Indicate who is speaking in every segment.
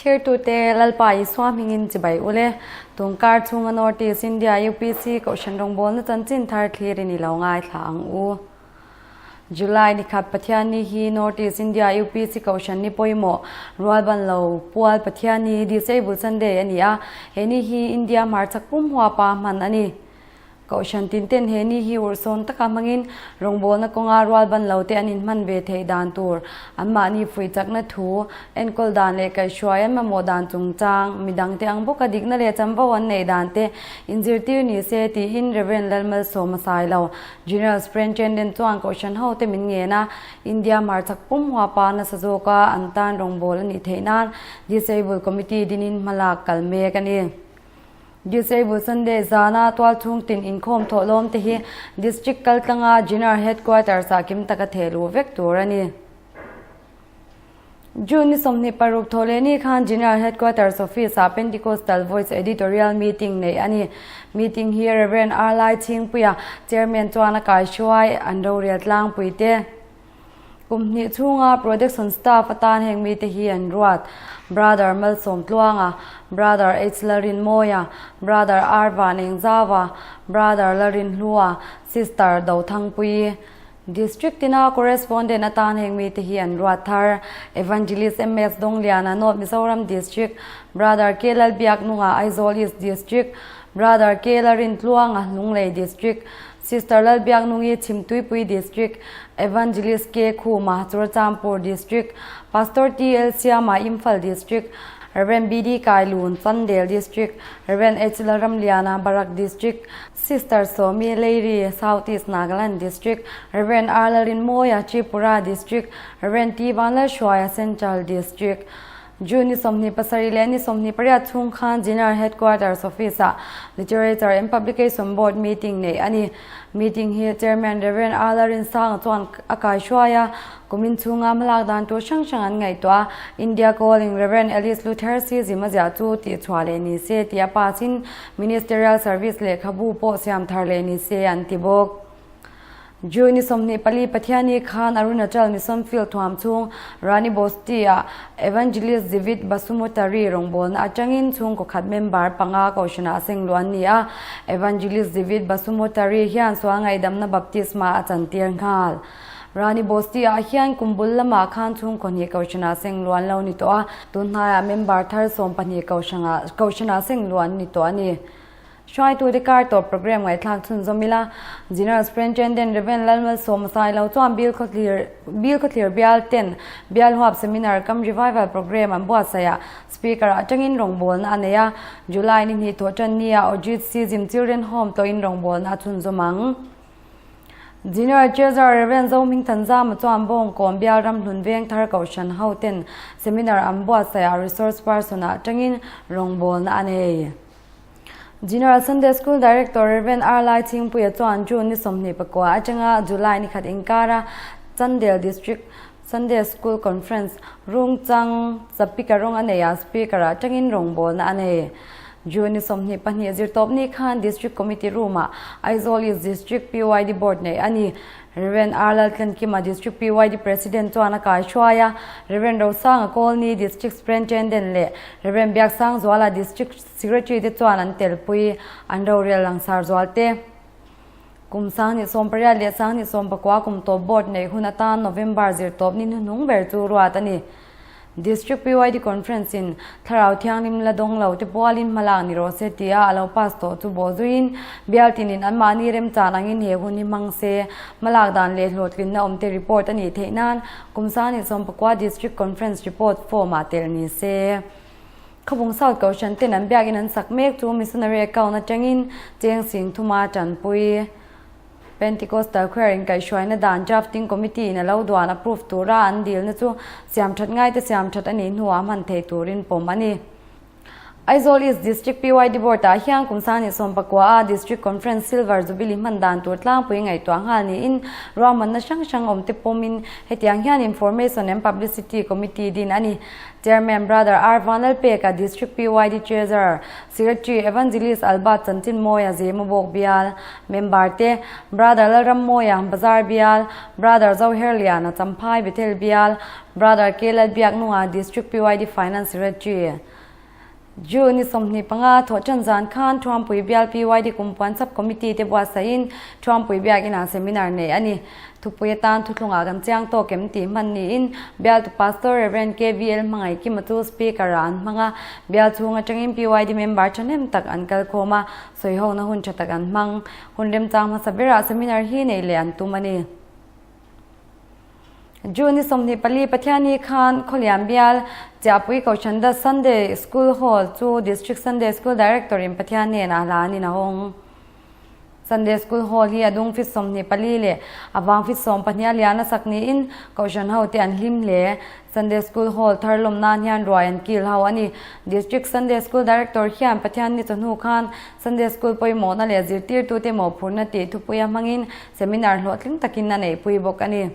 Speaker 1: Thirtute Lalpa Isua hmingin chibai ule. Tungkar chhunga North East India UPC Kohhran rawngbawlna chanchin thar thlirin i lo ngaithla ang u. July ni khat Pathianni hi North East India UPC Kohhran ni pawimawh Rualbanlo Pual Pathianni Disable Sunday a ni a, he ni hi India hmarchhak pum huapa hman a ni. Kohhran tinten he ni hi urhsawn taka hmangin rawngbawlna kawnga rualban lo te an inhman ve theih dan tur, anmahni fuih chakna thu, enkawl dan leh kaihhruai an mamawh dan chungchang, midangte ang bawka dikna leh chanvo an neih dan te inzirtir ni se tiin Rev. Lalmalsawma Sailo, General Superintendent chuan Kohhran hote min ngen a, India hmarchhak pum huapa nasa zawka an tan rawngbâwl a nih theih nan Disable Committee dinin hmalak kal mek a ni. Disable Sunday zana tualchhung tin inkhawm thawh lawm te hi District kaltlanga General Headquarters ah kim taka theh luh vek tur a ni. June ni 26 thawh leh ni khan General Headquarters Office ah Pentecostal Voice Editorial Meeting neih a ni. Meeting hi Rev. R. Lai Chhingpuia, Chairman chuan a kaihruai an rorel tlangpui te. Kum hnih chhunga production staff atan heng mite hi an ruat, Brother Malsawm Tluanga, Brother H Lalrinmawia, Brother R Vanengzava, Brother Lalrinhlua, Sister Dothangpuii. District tina correspondent atan heng mite hi an ruat thar, Evangelist MS Dongliana, North Mizoram District, Brother K Lalbiaknunga, Aizawl East District, Brother K Lalrintluanga, Lunglei District, Sister Lalbiaknungi, Chhimtuipui District, Evangelist K Khuma, Churachandpur District, Pastor TL Siama, Imphal District, Rev BD Kailun, Chandel District, Rev H Lalramliana, Barak District, Sister Sawmi Leiri, South East Nagaland District, Rev R Lalrinmawia, Tripura District, Rev T Vanlalhruaia, Central District. June ni 27 leh ni 28 chhung khan General Headquarters Office-ah Literature and Publication Board meeting neih a ni. Meeting hi Chairman Rev. Arla Rinsanga chuan a kaihruai a, kumin chhunga hmalak dan tur hrang hrang an ngaihtuah a, India Calling Rev. Alice Luther si zim a ziah chu tihchhuah leh ni se tih a pass-in Ministerial Service lehkhabu pawh siam thar leh ni se an ti bawk. June ni 24 Pathiani khan Arunachal Mission Field thuam chhung Rani Bosti-ah Evangelist Zivit Basumutari rawngbawlna atangin chhungkaw khat member panga kohhranah a seng luh an ni a. Evangelist Zivit Basumutari hian sual ngaihdamna baptisma a chantir nghal. Rani Bosti-ah hian kum bul lamah khan chhungkaw hnih kohhranah seng luh an lo ni tawh a, tun hnaiah member thar 12 kohhranah seng luh an ni tawh a ni. Hruaitute kar tawp program ngaihthlak chhunzawm ila, General Superintendent Rev. Lalmalsawma Sailo chuan Bill Khawthlir Bill Khawthlir Bial ten Bial Huap Seminar Kam Revival Program an buatsaih ah Speaker ah atangin rawngbawlna a nei a, July ni hnih thawh tan nia Ojit Sizim Children Home tawhin rawngbawlna a chhunzawm ang. General Treasurer Rev. Zohming Thanzama chuan Bawngkawn Bial Ramhlun Vengthar Kohhran ho ten Seminar an buatsaih ah Resource Person ah atangin rawngbawlna a nei. General Sunday School Director Rev. R. Lai Chhingpuia chuan June ni 24 atanga July ni khat inkara Chandel District Sunday School Conference rungchang Chapika rawng a nei a, Speaker ah tangin rawngbawlna a nei. June ni 22 zirtawpni khan District Committee Room ah Aizawl East District PYD Board neih a ni. Rev. R. Laltlankima District PYD President chuan a kaihruai a, Rev. Rosanga Kawlni District Superintendent leh Rev. Biaksangzuala District Secretary te chuan an telpui an rorel langsar zual te. Kum 2018 leh 2019 kum tawp board neih hun atan November zirtawp ni hnuhnung ber chu ruat a ni. District PYD Conference in Thlarau Thianghlim la dawng lo te pualin hmalak ni rawh se tia a lo pass tawh chu bawh zuiin bial tinin anmahni remchan angin he hun hi hmang se hmalak dan leh hlawhtlinna awm te report a nih theih nan kum 2019 District Conference report form ah telh ni se. Khawbung South Kohhran ten an biakin an sak mek chu Missionary account atangin cheng sing thuma tanpui. Pentecostal Choir in kaihhruaina dan Drafting Committee in a lo duan approve tura an dilna chu siam that ngaite siam that a nih hnuah hman thei turin pawm a ni. Aizawl East District PYD Board ah hian kum sang ni 19 a District Conference Silver Jubilee hman dan tur tlangpui ngaihtuah nghal niin ruahmanna hrang hrang awm te pawmin hetiang hian Information and Publicity Committee din a ni. Chairman Brother R Vanlalpeka District PYD Treasurer, Secretary Evangelist Albert Chanchinmawia Zemabawk Bial Member te, Brother Lalrammawia Bazar Bial, Brother Zoherliana Champhai Bethel Bial, Brother K Lalbiaknunga District PYD Finance Secretary. June ni 25 thawhṭan zan khan Thuampui Bial PYD Kumpuan Sub Committee te buatsaihin Thuampui Biakinah seminar neih a ni. Thupui atan thuthlungah kan chiang tawk em tih hman niin Bialtu Pastor Rev. KVL Hmangaihkima chu Speaker-ah an hmang a, Bial chhung atangin PYD member thahnem tak an kal khawm a, sawihona hun tha tak an hmang. Hun remchang hmasa berah seminar hi neih leh an tum a ni. June ni 24 Pathianni khan Khawlian Bial Chiahpui Kohhran Sunday School Hall chu District Sunday School Director in Pathian hnenah hlanin a hawng. Sunday School Hall hi a dung fit 24 leh a vang fit 12 a lian a sak niin Kohhran ho te an hlim hle. Sunday School Hall thar lawm nan hian ruai an kil ho a ni. District Sunday School Director hian Pathianni chawhnu khan Sunday School pawimawhna leh zirtirtute mawhphurhna tih thupuia hmangin Seminar hlawhtling takin a neihpui bawk a ni.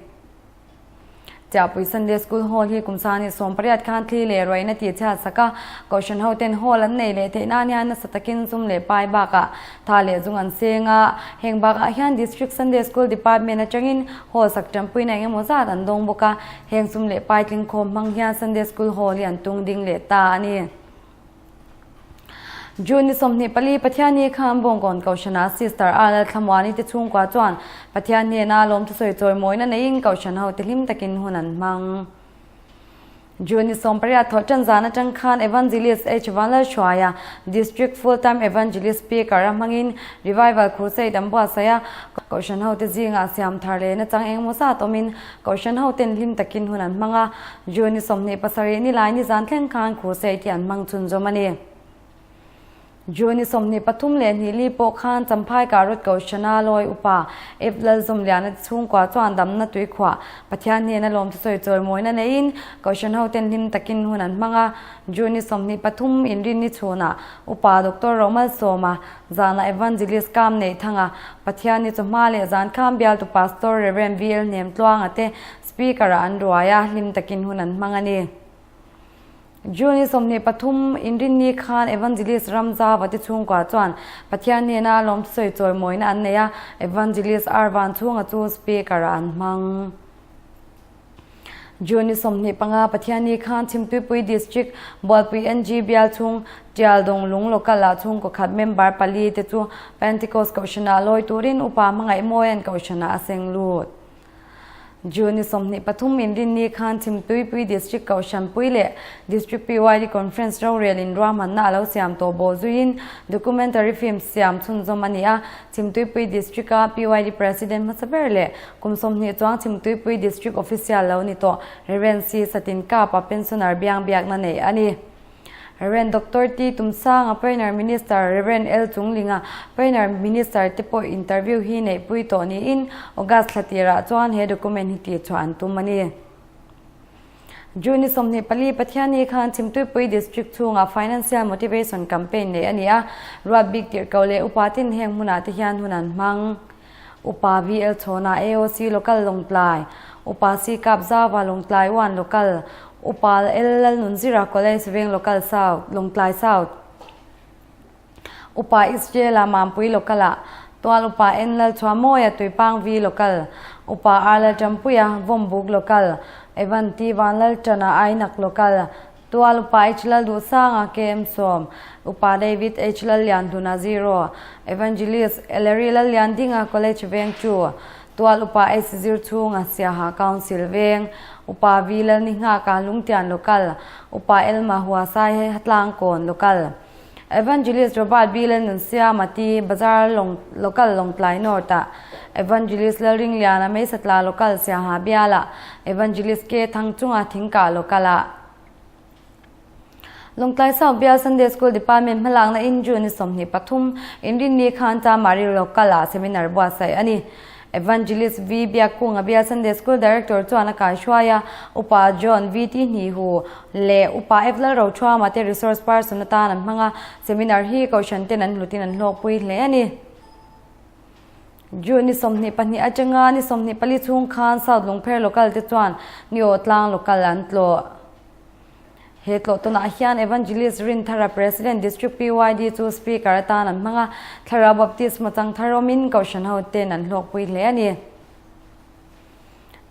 Speaker 1: Chiahpui Sunday School Hall hi kum sani 18 khan thli leh ruaina tih chhiat sak a, Kohhran ho ten hall an nei leh theih nan hian nasa takin zum leh pai bakah tha leh zung an seng a. Heng bakah hian District Sunday School Department atangin hall sak tanpuina eng emaw zat an dawng bawk a, heng sum leh pai tlingkhawm hmang hian Sunday School Hall hi an tung ding leh ta a ni. June ni 24 Pathianni khan Bawngkawn Kohhrana Sister R Lalthlamuani te chhungkua chuan Pathian hnena lawmthu sawi chawimawina neiin Kohhran ho te hlim takin hun an hmang. June ni 18 thawhṭan zan atang khan Evangelist H Vanlalhruaia District Full Time Evangelist Speaker a hmangin Revival Crusade an buatsaih a, Kohhran ho te zingah siam thar leh nachang engemaw zat awmin Kohhran ho ten hlim takin hun an hmang a, June ni 27 ni lai nizan thleng khan Crusade hi an hmang chhunzawm a ni. June ni 23 leh hnih li pawh khan Champhai Karut Kohhrana Lawi Upa F Lalzawmliana te chhungkua chuan damna tuikhuah Pathian hnena lawmthu sawi chawimawina neiin Kohhran ho ten hlim takin hun an hmang a. June ni 23 inrinni chhunah Upa Doctor Romalsawma Zana Evangelist Kam neih thanga Pathian ni chawhma leh zan kham bialtu Pastor Rev. VL Hnemtluanga te Speaker ah an ruai a, hlim takin hun an hmang a ni. June ni 23 Inrinni khan Evangelist Ramzava te chhungkua chuan Pathian hnena lawmthu sawi chawimawina an nei a, Evangelist R Vanchhunga chu Speaker ah an hmang. June ni 25 Pathianni khan Chhimtuipui District Bualpui NG bial chhung Tialdawng lung local ah chhungkaw khat member pali te chu Pentecost Kohhranah lawi turin Upa Hmangaihmawia'n Kohhranah a seng lut. June ni 23 Inrinni khan Chhimtuipui District Kohhranpui leh District PYD Conference rorel in ruahmanna a lo siam tawh bawh zuiin documentary film siam chhunzawm a ni a, Chhimtuipui District-a PYD President hmasa ber leh Kum 20 chuang Chhimtuipui District Official lo ni tawh Rev. C. Satinkapa pensioner biang biakna nei a ni. Rev. Doctor T. Tumsanga Pioneer Minister Rev. L. Chunglinga Pioneer Minister te pawh interview hi neihpui tawh niin August thla tirah chuan he document hi tihchhuah an tum a ni. June ni 24 Pathianni khan Chhimtuipui District chhungah Financial Motivation Campaign neih a ni a, ruat bik tirhkoh leh upa tin heng hmunah te hian hun an hmang. Upa VL Chhawna AOC Local Lawngtlai, Upa C Kap Zauva Lawngtlai 1 Local, Upa L Lalnunzira College Veng Local South, Lawngtlai South, Upa Israela Mampui Local ah, Tual Upa N Lalchhuamawia Tuipang V Local, Upa R Lalṭampuia Vawmbuk Local, Evan T Vanlalṭana Ainak Local, Tual Upa H Lalduhsanga KM Sawm, Upa David H Lallianhluna 0, Evangelist Ellery Lalliandinga College Veng 2, Tual Upa H Zirchhunga Siaha Council Veng, Upa V Lalninghaka Lungtian Local, Upa Elma Huasai Hatlangkawn Local, Evangelist Robert B Lalnunsiama T Bazar Local Lawngtlai North ah, Evangelist Lalringliana Meisatla Local Siaha Bial ah, Evangelist K Thangchunga Thingkah Local ah. Lawngtlai South Bial Sunday School Department hmalakna in June ni 23 Inrinni khan Chamari Local ah seminar buatsaih a ni. Evangelist V Biakkunga Bial Sunday School Director chuan a kaihruai a, Upa John VT Hnihu leh Upa F Lalrothuama te resource person atan an hmang a, seminar hi Kohhran ten an hlutin an hlawkpui hle a ni. June ni 22 atanga ni 24 chhung khan South Lungpher Local te chuan Niawh tlang Local an tlawh. He tlawh tawnah hian Evangelist Rinthara President District PYD chu Speaker atan an hmang a, Thlarau Baptisma chang thar awmin Kohhran ho ten an hlawkpui hle a ni.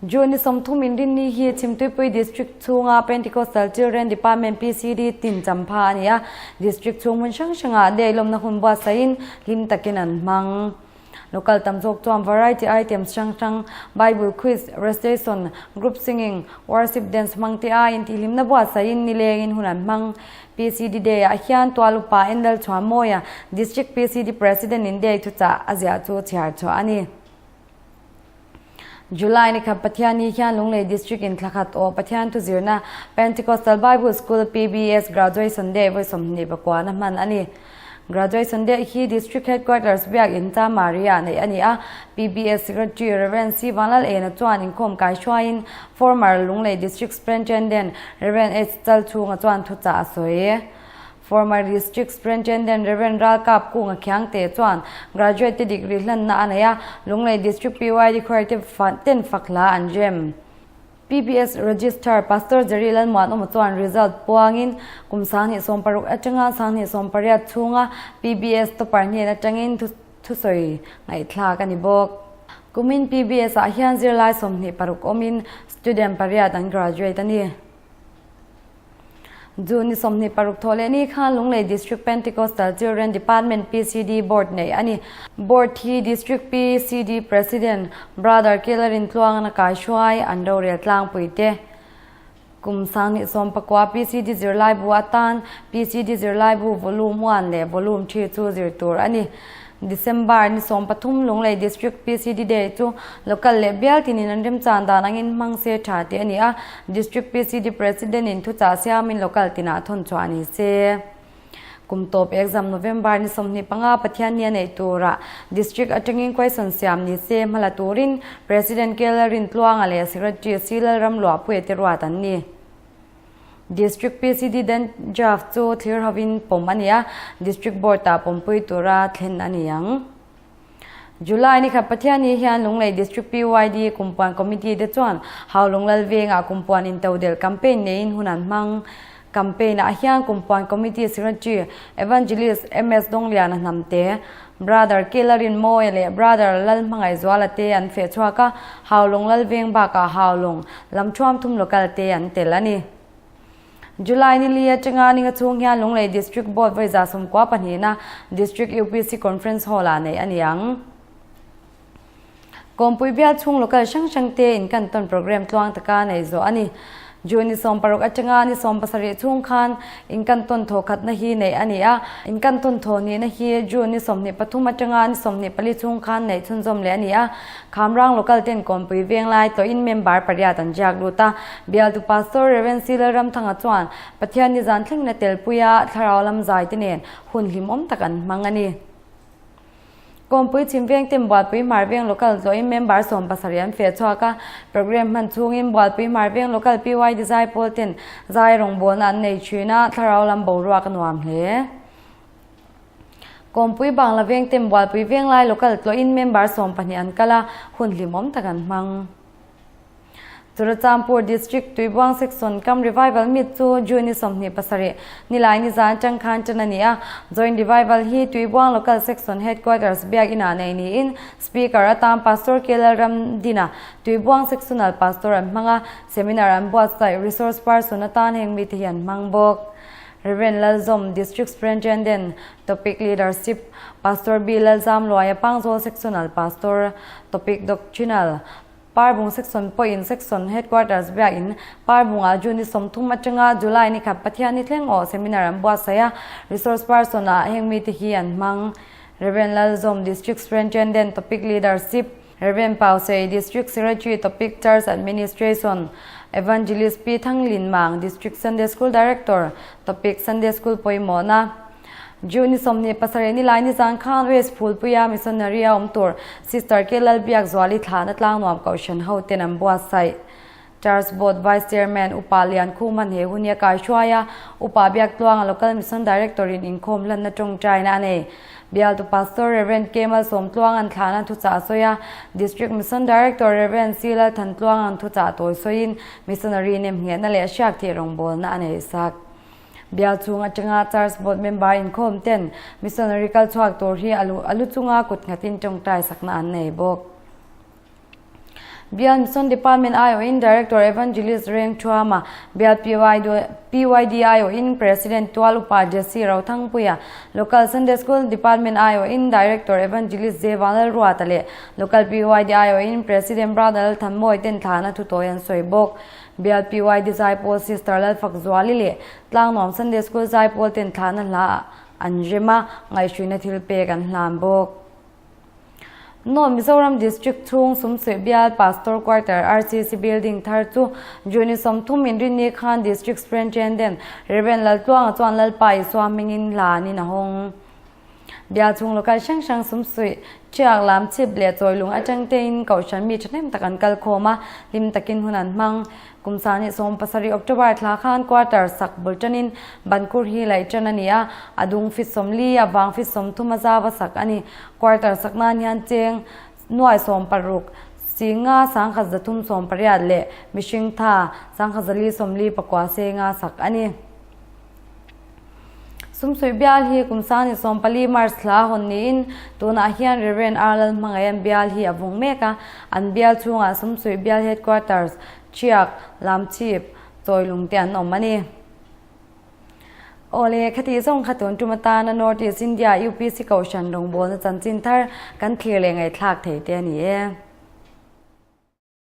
Speaker 1: June ni 30 inrinni hi Chhimtuipui District chhunga Pentecostal Children Department PCD tin champha a ni a, District chhung hmun hrang hrangah dailawmna hun buatsaihin hlim takin an hmang. Local tam zawk chuan variety items hrang hrang, Bible quiz, recitation, group singing, worship dance hmang te aiin tihhlimna buatsaihin nilengin hun an hmang. PCD Day ah hian tual upa Endal Chhuanmawia, District PCD President in Day thuchah a ziah chu chhiar chhuah a ni. July ni khat Pathianni hian Lunglei District in thla khat aw Pathian thuzirna Pentecostal Bible School, PBS, Graduation Day vawi 29 na hman a ni. Graduation Day hi District Headquarters biak in Cha Maria neih a ni a, PBS Secretary Rev. C Vanlal Ena chuan inkhawm kai hruaiin former Lunglei District Superintendent Rev. H Chalchhunga chuan thuchah a sawi. Former District Superintendent Rev. Ralkap Kunga Khiangte chuan graduate te degree hlanna a nei a, Lunglei District PYD khuaite ten fak hla an rem. PBS Registrar Pastor Jerry Lalmuanawma chuan result puangin kum 2016 atanga 2018 chhunga PBS topper hnen atangin thusawi ngaihthlak a ni bawk. Kumin PBS ah hian zirlai 26 awmin student pariat an graduate a ni. June ni 26 thawh leh ni khan Lunglei District Pentecostal Children Department PCD Board neih a ni. Board hi District PCD President Brother Kelarin Tluangana kaihruai an rorel tlangpui te. Kum 2019 PCD zirlaibu atan PCD zirlaibu Volume 1 leh Volume 3 chu zir tur a ni. December ni 13 Lunglei District PCD Day chu Local leh bial tinin an remchan dan angin hmang se tha tih a ni a, District PCD President in thuchah siamin Local tinah thawn chhuah ni se. Kum tawp exam November ni 25 Pathianni a neih turah District atangin question siam ni se hmala turin President KL Rintluanga leh Secretary C Lalramluahpuia te ruat an ni. District PCD dan draft chu thlir hovin pawm a ni a, District Board-ah pawmpui tura thlen a ni ang. July ni khat Pathianni hian Lunglei District PYD Kumpuan Committee te chuan Haulung Lalvengah Kumpuan Intodelh Campaign neiin hun an hmang. Campaign-ah hian Kumpuan Committee Secretary Evangelist MS Dongliana Hnamte, Brother Kelarin Mawia leh Brother Lalhmangaihzuala te an feh chhuak a, Haulung Lalveng bakah Haulung lam thuam thum local te an tel a ni. July ni li atanga ninga chhung hian Lunglei District Board vawi 92 na District UPC Conference Hall-ah neih a ni ang. Kawmpui bial chhung local hrang hrang te in kan tawn program tluang taka nei zawh a ni. June ni 16 atanga ni 17 chhung khan in kan tawn thaw khatna hi neih a ni a. In kan tawn thaw nihna hi June ni 23 atanga ni 24 chhung khan neih chhunzawm leh a ni a. Khamrang local ten kawmpui veng lai tlawhin member pariat an ziak lut a. Bialtu Pastor Rev. C Lalramthanga chuan Pathian ni zan thlengna telpuia thlarau lam zai te nen hun hlimawm tak an hmang a ni. Kawmpui chhim veng ten Bualpui Hmar Veng Local tlawhin member 17 an feh chhuak a. Program hman chhungin Bualpui Hmar Veng Local PYD zai pawl ten zai rawngbawlna an nei thin a, thlarau lam boruak a nuam hle. Kawmpui Bangla Veng ten Bualpui Venglai Local tlawhin member 12 an kal a, hun hlimawm tak an hmang. Churachandpur District Tuibuang Section Kam Revival Meet chu June ni 27 nilai ni zan atang khan tan a ni a. Joint Revival hi Tuibuang Local Section Headquarters biak inah nei niin Speaker atan Pastor K Lalramdina Tuibuang Sectional Pastor an hmang a, Seminar an buatsaih Resource Person atan heng mite hi an hmang bawk. Rev. Lalzawm District Superintendent, Topic Leadership, Pastor B Lalzamluaia Pangzawl Sectional Pastor, Topic Doctrinal, Parbung Section pawhin Section Headquarters biakin Parbungah June ni 30 atanga July ni khat Pathian ni thleng aw seminar an buatsaih a, resource person ah heng mite hi an hmang. Rev. Lalzawm District Superintendent Topic Leadership, Rev. Pausei District Secretary Topic Church Administration, Evangelist Pi Thanglin Mang District Sunday School Director Topic Sunday School pawimawhna. June 27 nilai nizan khan West Phulpuia Missionary a awm tur Sister K Lalbiakzuali thlahna tlangnuam kohhran hoten an buatsaih. Church Board Vice Chairman Upa Lian Khuman he hun hi a kaihruai a, Upa Biaktluanga Local Mission Director in inkhawm hlanna tawngtaina a nei. Bialtu Pastor Rev. K Malsawmtluanga'n thlahna thuchah a sawi a, District Mission Director Rev. C Lalthantluanga'n thuchah tawi sawiin Missionary nemnghehna leh hriak thih rawngbawlna a nei sak. Bial chhung atanga Church Board member inkhawm ten Missionary kal chhuak tur hi a lu chunga kut nghatin tawngtai sakna an nei bawk. Bial Mission Department aiawhin Director Evangelist Reng Thuama, Bial PYD aiawhin President Tual Upa Jesse Rothangpuia, Local Sunday School Department aiawhin Director Evangelist J Vanlalruata leh Local PYD aiawhin President Brother Lalthanmawi ten thlahna thutawi an sawi bawk. Bial PYD Zaipawl Sister Lalfakzuali leh Tlangnuam Sunday School Zaipawl ten thlahna hla an rem a, ngaihhruina thil pek an hlan bawk. North Mizoram District chhung Sumsuih bial Pastor Quarter RCC Building thar chu June 30 inrinni khan District Superintendent Rev. Laltluanga chuan Lalpa Isua hmingin hlanin a hawng. Bial chhung local hrang hrang Sumsuih, Ṭhiak, Lamchhip leh Chawilung atang tein Kohhran mi ṭhahnem tak an kal khawm a, hlim takin hun an hmang. Kum sani 17 October thla khan quarter sak bul ṭanin bankhur hi laih ṭan a ni a, a dung fit 40, a vang fit 30 a zau a sak a ni. Quarter sak nan hian cheng nuai 16, singa 1318 leh mihring tha 1449 senga sak a ni. Sumsuih bial hi kum 14 March thla hawn niin tunah hian Rev. R Lalhmangaian bial hi a vung mek a, an bial chhungah Sumsuih bial headquarters, Ṭhiak, Lamchhip, Chawilung te an awm a ni. Awle, khati zawng kha tun tum atana North East India UPC Kohhran rawngbawlna chanchin thar kan thlir leh ngaihthlak thei te a ni e.